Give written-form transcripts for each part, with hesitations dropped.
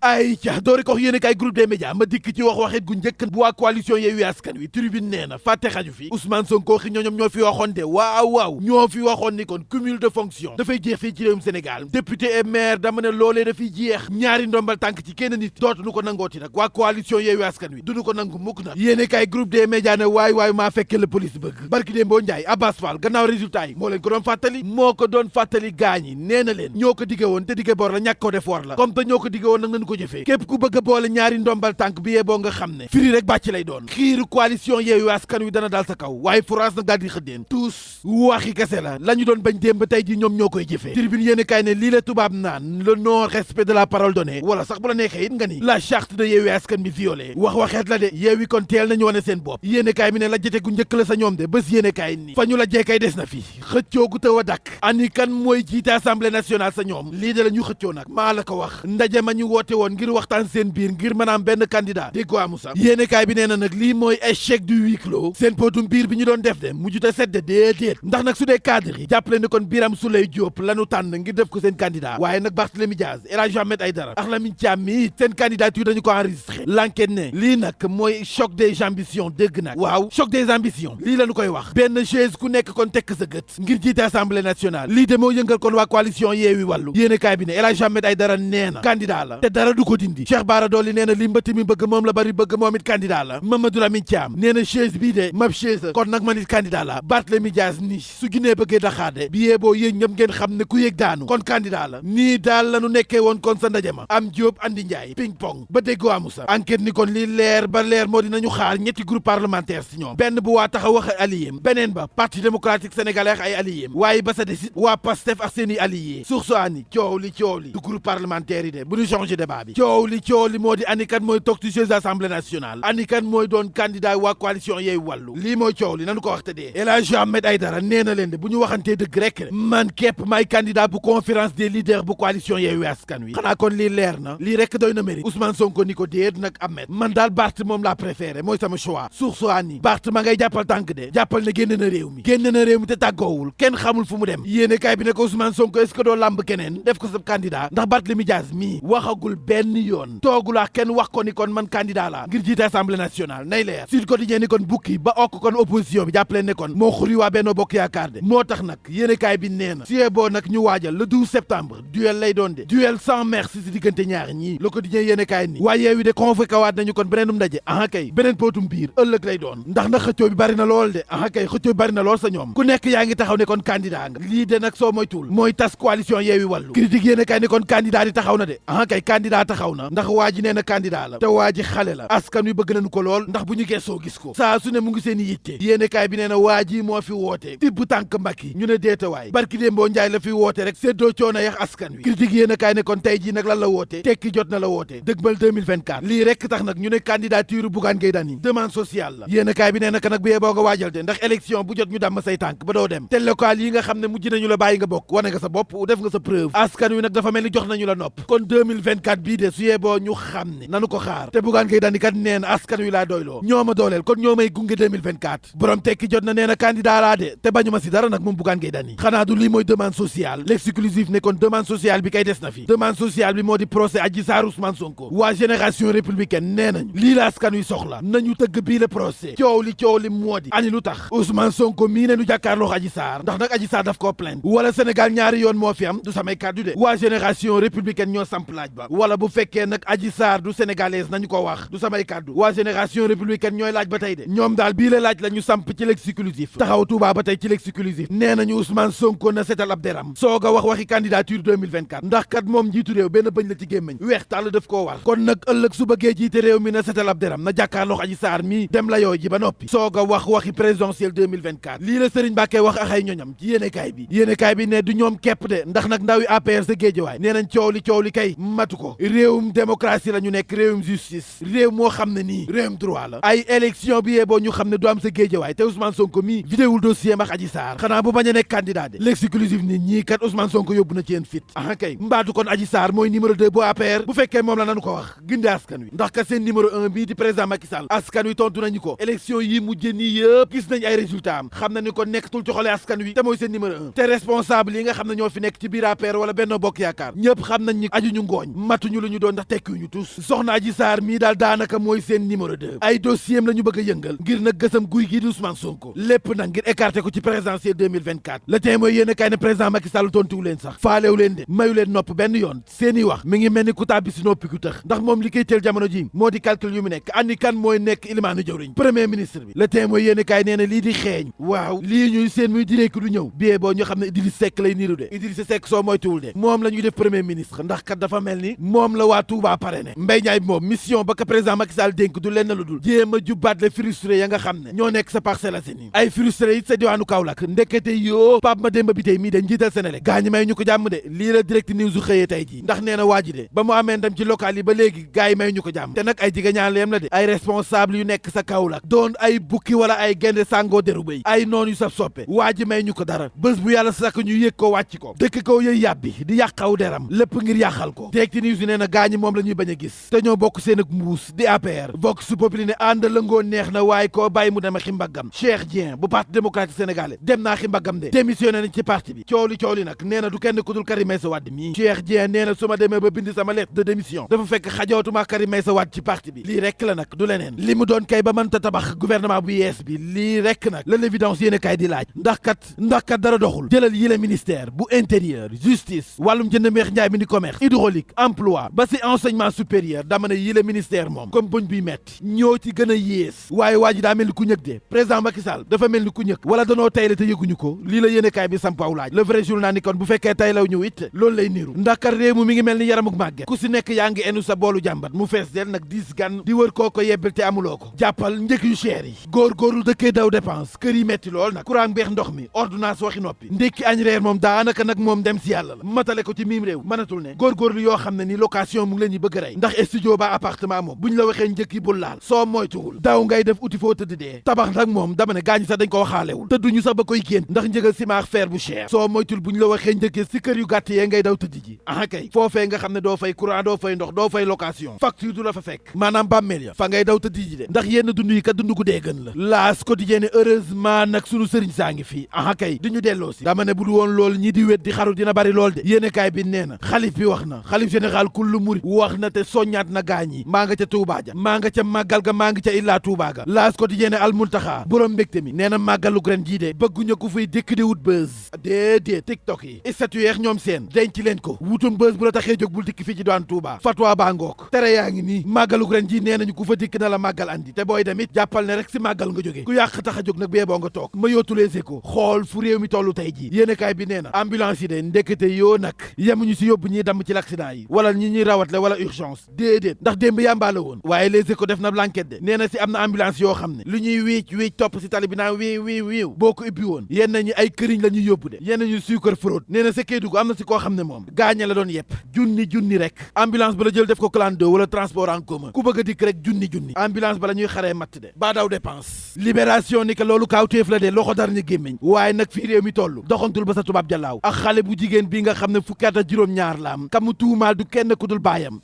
ay ca doori ko yéene kay groupe des médias ma dikk ci waxit gu njëkk bu waa coalition Yewwi Askan Wi tribune nee na fàtte xaju fi Ousmane Sonko xi ñoom ñoo fi waxoon de waaw ñoo fi waxoon ni kon cumul de fonction dafay jeex fii ci réewum Sénégal député et maire dama ne loolee dafay jeex ñaari ndombal tànk ci kenn nit dootuñu ko nangooti nag waa coalition Yewwi Askan Wi duñu ko nangu mukk nag yéene kay groupe des médias ne waay maa fekke la police bëgg barki dee mboo Njaay Abbas Fall gannaaw résultat yi moo leen ko doon fàttali gaañi nee na leen ñoo ko digge woon te digge bor la ñàkk ko def war la comme te ñoo ko digge woon nag nañu ko jëfee képp ku bëgg a boole ñaari ndombal tànk bi yeboo nga xam ne firi rek bàcc lay doon xiiru coalition Yewwi Askan Wi dana dal sa kaw waaye France nag daal di xëddeen tous waxi kese la ñu doon bañ démb tey ji ñoom ñoo koy jëfee tribune yéen kaay ne lii la tubaab naan le non respect de la parole donnée wala sax bu la neexee it nga ni la charte de Yewwi Askan bi violée waxeet la de Yewwi kon teel nañu wane seen bopp yéen kaay mi ne la jëte gu njëkk la sa ñoom de bés yéen kaay ni fa ñu la jeekay des na fi xëccoogu tëw a dakk ani kan mooy jiite assemblée nationale sa ñoom lii de la ñu xëccoo nag maa la ko wax ndaje ma ñu woote woon ngir waxtaan seen biir ngir mën a am benn candidat déggoo amu sax yéenekaay bi nee na nag lii mooy échec du huis clos seen potum biir bi ñu doon def de mujjute sedde déedéet ndax nag su dee cadre yi jàppale ni kon Birame Souleye Diop lanu tànn ngir def ko seen candidat waaye nag Barthélémy Dias El Hadji Ahmed Aïdara ak Lamine Thiam mi seen candidature dañu ko enregistré l'enquête ne lii nag mooy choc des ambitions dégg nag waaw choc des ambitions lii lañu koy wax benn chaise ku nekk kon tekk sa gët ngir jiite assemblée nationale lii de moo yëngal kon waa coalition Yewwi Wàllu yéenekaay bi ne El Hadji Ahmed Aïdara nee na candidat la te dara du ko dindi Cheikh Bara Dolly nee na li mbëtt mi bëgg moom la bari bëgg moom it candidat la Mamadou Lamine Thiam nee na chaise bii de mab chaise kon nag man it candidat la Barthélémy Dias ni su ginee bëggee daxaade bi yee boo yéen ñëpp ngeen xam ne ku yëg daanu kon candidat la nii daal la nu nekkee woon kon sa ndaje ma am Diop andi Ndiaye ping pong ba déggoo amu sa enquête ni kon li leer ba leer moo dinañu xaar ñetti groupe parlementaire si ñoom benn bu waa taxaw wax alliéem beneen ba parti démocratique sénégalais ak ay alliéem waaye ba sa desit waa Pastef ak seeni alliés source ani coow li du groupe parlementaire yi de bu ñu changé débat bi coow li moo di ani kan mooy toog ci siège assemblée nationale ani kan mooy doon candidat waa coalition Yewwi Wàllu lii mooy coow li nanu ko wax te dee El Hadji Ahmed Aïdara nee na leen de bu ñu waxantee dëgg rek man képp may candidat bu conférence des leaders bu coalition Yewwi Askan Wi xanaa kon lii leer na lii rek doy na mérite Ousmane Sonko ni ko déet nag Ahmed man daal Barth moom laa préféré mooy sama choix source ani Barth ma ngay jàppal tànk de jàppal ne génn na réew mi te tàggoowul kenn xamul fu mu dem yéene kaay bi ne ko Ousmane Sonko est-ce que doo làmb keneen def ko sa candidat ndax Barthélémy Dias mii waxagul benn yoon toogul ak kenn wax ko ni kon man candidat la ngir jiite assemblée nationale nay leer Sud Quotidien ni kon bukki ba okk kon opposition bi jàppaleen ne kon moo xuri waa Benno Bokk Yaakaar de moo tax nag yéenekaay bi nee na siyee boo nag ñu waajal le 12 septembre duel lay doon de duel sans merci si diggante ñaar ñii Le Quotidien yéenekaay ni waaye Yewwi de convoqué waat nañu kon beneenum ndaje kay beneen pootum biir ëllëg lay doon ndax nag xëccoo bi bari na lool de kay xëccoo bi bari na lool sa ñoom ku nekk yaa ngi taxaw ne kon candidat nga lii de nag soo moytuwul mooy tas coalition Yewwi Wàllu critique yéenekaay ni kon candidat yi taxaw na de kay candidat taxaw na ndax waa ji nee na candidat la te waa ji xale la askan wi bëgg nañu ko lool ndax bu ñu gëstoo gis ko saa su ne mu ngi seen i yitte yéenekaay bi nee na waa ji moo fi woote tibb tànk Macky ñu ne déetawaay barki démboo Njaay la fi woote rek séddoo coono yax askan wi critique yéenekaay ne kon tey ji nag lan la woote tekki jot na la woote dëgmal 2024 lii rek tax nag ñu ne candidature Bougane Gueye Dany demande sociale la yéenekaay bi nee na ka nag bu yeboo nga waajal te ndax élection bu jot ñu damm say tànk ba doo dem te local yi nga xam ne mujj nañu la bàyyi nga bokk wane nga sa bopp def nga sa preuve askan wi nag dafa mel ni jox nañu la nopp kon 2024 bii de su yeboo ñu xam ne nanu ko xaar te Bougane Gueye Dany kat nee na askan wi laa doyloo ñoo ma dooleel kon ñoo may gunge 2024 borom tekki jot na nee na candidat laa de te bañu ma si dara nag moom Bougane Gueye Dany xanaa du lii mooy demande sociale l'exclusif ne kon demande sociale bi kay des na fi demande sociale bi moo di procès Adji Sarr Ousmane Sonko waa génération républicaine nee nañu lii la askan wi soxla nañu tëgg bii le procès coow li moo di ani lu tax Ousmane Sonko mii ne nu jàkkaarloo Adji Sarr ndax nag Adji Sarr daf koo plainte wala Sénégal ñaari yoon moo fi am du samay kàddu de waa génération républicaine ñoo samp laaj ba wala bu fekkee nag Adji Sarr du sénégalaise nañu ko wax du samay kàddu waa génération républicaine ñooy laaj ba tey de ñoom daal bii la laaj la ñu samp ci l'exclusif taxaw Touba ba tey ci l'exclusif nee nañu Ousmane Sonko na setal ab deram soog a wax waxi candidature 2024 ndax kat moom njiitu réew benn bëñ la ci gémmañ weex tàll daf koo war kon nag ëllëg su bëggee jiite réew mi na setal ab deram na jàkkaarloo Adji Sarr mi dem la yoo ji ba noppi soog a wax waxi présidentielle 2024 lii la Serigne Mbacké wax ak ay ñoñam ci yéenekaay bi ne du ñoom képp de ndax nag ndawi APR sa Géejawaay nee nañ coow li kay matu ko réewum démocratie la ñu nekk réewum justice réew moo xam ne nii réewum droit la ay élection bi yeboo ñu xam ne du am sa Géejawaay te Ousmane Sonko mi vidéowul dossier ak Adji Sarr xanaa bu bañ a nekk candidat de l'exclusif ni ñii kat Ousmane Sonko yóbbu na ci yéen fit kay mbaatu kon Adji Sarr mooy numéro 2 bu APR bu fekkee moom la nanu ko wax ginde askan wi ndax kat seen numéro 1 bii di président Macky Sall askan wi tontu nañu ko élection yi mujj nii yëpp gis nañ ay résultat am xam na ni ko nekkatul ci xole askan wi te mooy seen numéro 1 te responsable yi nga xam ne ñoo fi nekk ci biir APR wala Benno Bokk Yaakaar ñëpp xam nañ ni aju ñu ngooñ matu dootuñu lu ñu doon ndax tekkiwuñu tus soxna Adji Sarr mii daal daanaka mooy seen numéro 2 ay dossier la ñu bëgg a yëngal ngir nag gësam guy gii di Ousmane Sonko lépp nag ngir écarter ko ci présidentielle 2024 le temps mooy yéen a kaay ne président Macky Sall tontuwu leen sax faalewu leen de mayu leen nopp benn yoon seeni wax mi ngi mel ni ku tàbbi si noppi ku tëx ndax moom li koy teel jamono ji moo di calcul yu mu nekk andi kan mooy nekk ilimaanu jëwriñ premier ministre bi le temps mooy yéen a kaay nee na lii di xeeñ waaw lii ñuy seen muy diree ku du ñëw biyee boo ñu xam ne Idriss Seck lay niru de Idriss Seck soo moytuwul de moom la ñuy def premier ministre ndax kat dafa mel ni moom la waa Touba parrainé Mbaye Ndiaye moom mission ba ko président Macky Sall dénk du lenn lu dul jéem a jubbaat le frustré ya nga xam ne ñoo nekk sa Parcelles Assainies ay frustré it sa diwaanu Kaolack ndekete yoo Pape Mademba Bitèye mii de njiital Senelec gaañi may ñu ko jàmm de lii la direct news u xëyee tey ji ndax nee na waa ji de ba mu amee ndam ci local yi ba léegi gaay yi may ñu ko jàmm te nag ay jigéen ñaan leem la de ay responsable yu nekk sa Kaolack doon ay bukki wala ay gende sàngoo deru béy ay noonu yu saf soppe waa ji may ñu ko dara bés bu yàlla sakk ñu yëg ko wàcc ko dëkk ko yëy yàbbi di yàqaw deram lépp ngir yàqal ko direct news nee na gaañi moom la ñuy bañ a gis te ñoo bokk seen ak mbuus di APR vox populi ne ànd lëngoo neex na waaye koo bàyyi mu dem a ximbaggam Cheikh Dieng bu parti démocratique sénégalais dem naa ximbaggam de démissionné nañ ci parti bi coow li nag nee na du kenn ku dul Karim Meïssa Wade mii Cheikh Dieng nee na su ma demee ba bind sama lettre de démission dafa fekk xajootuma Karim Meïssa Wade ci parti bi lii rekk la nag du leneen li mu doon kay ba mënta tabax gouvernement bu yees bi lii rekk nag la l'évidence yéen a kay di laaj ndax kat dara doxul jëlal yile ministère bu intérieur justice wàllum jënd meex njaay mi di commerce hydraulique emploi ba si enseignement supérieur dama ne yile ministère moom comme bëñ biy metti ñoo ci gën a yées waaye waa ji daa mel ni ku ñëg de président Macky Sall dafa mel ni ku ñëg wala danoo tayle te yëguñu ko lii la yéene kaay bi sampaw laaj le vrai journal ni kon bu fekkee taylaw ñu it loolu lay niru ndax kat réew mi ngi mel ni yaramuk màgget ku si nekk yaa ngi enu sa boolu jàmbat mu fees del nag 10 gan di wër koo ko yebbal te amuloo ko jàppal njëkk yu cher yi góorgóorlu dëkkee daw dépense kër yi metti lool nag courant beex ndox mi ordonnance waxi noppi ndékki añ reer moom daanaka nag moom dem si yàlla la matale ko ci miim réew mënatul ne góorgóorlu yoo xam ne ni location mu ngi leen ñi bëgg a rey ndax studio ba appartement moom buñ la waxee njëkk yi bul laal soo moytuwul daw ngay def uti foo tëdd dee tabax nag moom dama ne gaañi sax dañ ko waxaalewul tëdduñu sax ba koy génn ndax njëgal ciment fer bu cher soo moytul buñ la waxee njëkkee si kër yu gàtt yee ngay daw tëdd ji ah kay foofee nga xam ne doo fay courant doo fay ndox doo fay location facture du la fa fekk maanaam bàmmeel ya fa ngay daw tëdd ji de ndax yenn dund yi kat dund gu dee gën la laas quotidien heureusement nag sunu sëriñ saa ngi fii ah kay di ñu delloo si dama ne bu du woon lool ñi di wét di xaru dina bari lool de yéene kaay bi nee na xalif bi wax na xalif général kullu murid wax na te soññaat na gaañ yi maa nga ca Touba ja maa nga ca màggal ga maa ngi ca illaa Touba ga laas quotidien al muntaxa borom mbégte mi nee na màggalu ren jii de bëgguñu ko fay dëkk di wut buzz déedéet tiktok yi statut yeex ñoom seen denc leen ko wutum buzz bu la taxee jóg bul dikk fii ci doon Touba fatwa baa ngook tere yaa ngi nii màggalu ren jii nee nañu ku fa dikk na la màggal andi te booy demit jàppal ne rek si màggal nga jógee ku yàq tax a jóg nag bee boo nga toog ma yootu Les Échos xool fu réew mi tollu tey jii yéenekaay bi nee na ambulance yi de ndekete yoo nag yemuñu si yóbbu ñiy damm ci l'accident yi wala ñi ñuy rawatle wala urgence déedéet ndax démb yàmbaa la woon waaye Les Échos def na l'enquête de nee na si am na ambulance yoo xam ne lu ñuy wiic topp si tali bi naan wiiw boo ko ubbi woon yenn ñi ay këriñ la ñuy yóbbu de yenn ñu suukar fraude nee na sa Kédougou am na si koo xam ne moom gaañe la doon yepp junni rek ambulance ba la jël def ko clando wala transport en commun ku bëgg a dikk rek junni ambulance ba la ñuy xaree matt de ba daw dépense libération ni que loolu kaawteef la de loxo dara ñu gémmiñ waaye nag fii réew mi toll doxantul ba sa tubaab jalaaw ak xale bu jigéen bi nga xam ne fukki at ak juróom-ñaar la am kamu tuumaal du kenn ku dul baayam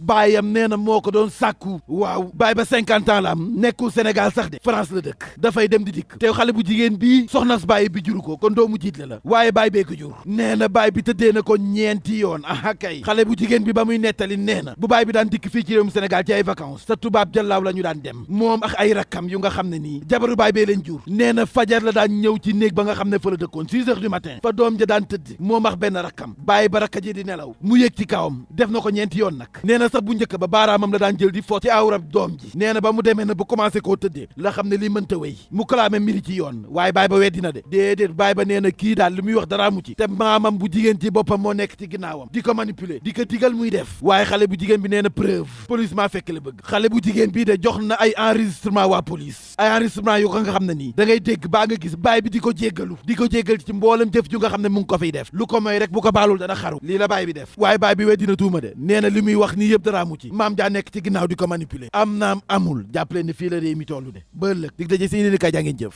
nee na moo ko doon sàkku waaw baay ba 50 ans la am nekkul Sénégal sax de France la dëkk dafay dem di dikk te xale bu jigéen bii soxnas baay bi juru ko kon doomu jiitle la waaye baay bee ko jur nee na baay bi tëddee na ko ñeenti yoon aha kay xale bu jigéen bi ba muy nettali nee na bu baay bi daan dikk fii ci réewum Sénégal ci ay vacances sa tubaab jalaaw la ñu daan dem moom ak ay rakkam yu nga xam ne nii jabaru baay bee leen jur nee na fajar la daan ñëw ci néeg ba nga xam ne fa la dëkkoon 6 heures du matin fa doom ja daan tëdd moom ak benn rakkam bàyyi ba rakka ji di nelaw mu yéeg ci kawam def na ko ñeenti yoon nag nee na sax bu njëkk ba baaraamam la daan jël di foot ci awrab doom ji nee na ba mu demee na bu commencé koo tëddee la xam ne li mënta wéy mu kalaame mbiri ci yoon waaye baay ba weddi na de déedéet baay ba nee na kii daal li muy wax dara mu ci te maamam bu jigéen ci boppam moo nekk ci ginnaawam di ko manipuler di ko digal muy def waaye xale bu jigéen bi nee na preuve police maa fekk la bëgg xale bu jigéen bii de jox na ay enregistrement waa police ay enregistrement yu ko nga xam ne nii da ngay dégg baa nga gis baay bi di ko jéggal ci mboolem jëf ju nga xam ne mu ngi ko fiy def lu ko mooy rek bu ko baalul dana xaru lii la baay bi def waaye baay bi weddina tuuma de nee na li muy wax nii yëpp dara mu ci maam jaa nekk ci ginnaaw di ko manipuler am naam amul jàppale ne fii la réew mi tollu de ba ëllëg dig daje si yéen i kaay jaa ngeen jëf